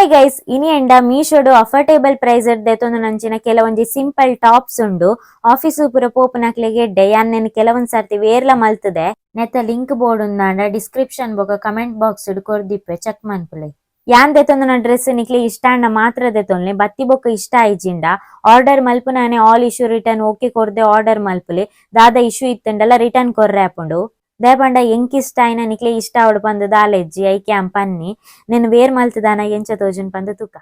Hi guys, ಇನಿ ಎಂಡ ಮೀಶೋಡು affordable price ದೆತೊಂದು ಕೆಲವೊಂಜಿ simple tops ಉಂಡು. ಆಫೀಸ್ ಪೂರ ಪೋಪುನಕ್ಲೆಗ್ ಎಡ್ಡೆ. ಯಾನ್ ಕೆಲವೊಂದ್ ಸರ್ತಿ ವೇರ್ಲ ಮಲ್ತದೆ. ನೆತ್ತ ಲಿಂಕ್ ಬೋರ್ಡ್ ಉಂದಾಂಡ ಡಿಸ್ಕ್ರಿಪ್ಷನ್ ಬೊಕ ಕಮೆಂಟ್ ಬಾಕ್ಸ್ ಕೊರ್ದಿಪ್ಪೆ, ಚೆಕ್ ಮನ್ಪುಲೆ. ಯಾನ್ ದೆತೊಂದುನ ಡ್ರೆಸ್ ನಿಕ್ಲೆ ಇಷ್ಟ ಆಂಡ ಮಾತ್ರ ದೆತೊನ್ಲೆ. ಬತ್ತಿ ಬೊಕ್ಕ ಇಷ್ಟ ಆಯ್ಜಿಂಡ ಆರ್ಡರ್ ಮಲ್ಪುನಾನೆ ಆಲ್ ಇಶ್ಯೂ ರಿಟರ್ನ್ ಓಕೆ ಕೊರ್ದೆ ಆರ್ಡರ್ ಮಲ್ಪುಲೆ. ದಾದ ಇಶ್ಯೂ ಇತ್ತುಂಡಲ ರಿಟರ್ನ್ ಕೊರ್ರೆ ಆಪುಂಡು. ದಾಯೆ ಎಂಕ್ ಇಷ್ಟ ಆಯ್ನ ನಿಕ್ಲೆ ಇಷ್ಟ ಆವಡ್ ಪಂದ್ ದಾಲ ಇಜ್ಜಿ. ಐಕೆ ಯಾನ್ ಪನ್ನಿ. ನೆನ್ ವೇರ್ ಮಲ್ತದಾನ, ಎಂಚ ತೋಜುಂಡು ಪಂದ್ ತೂಕ.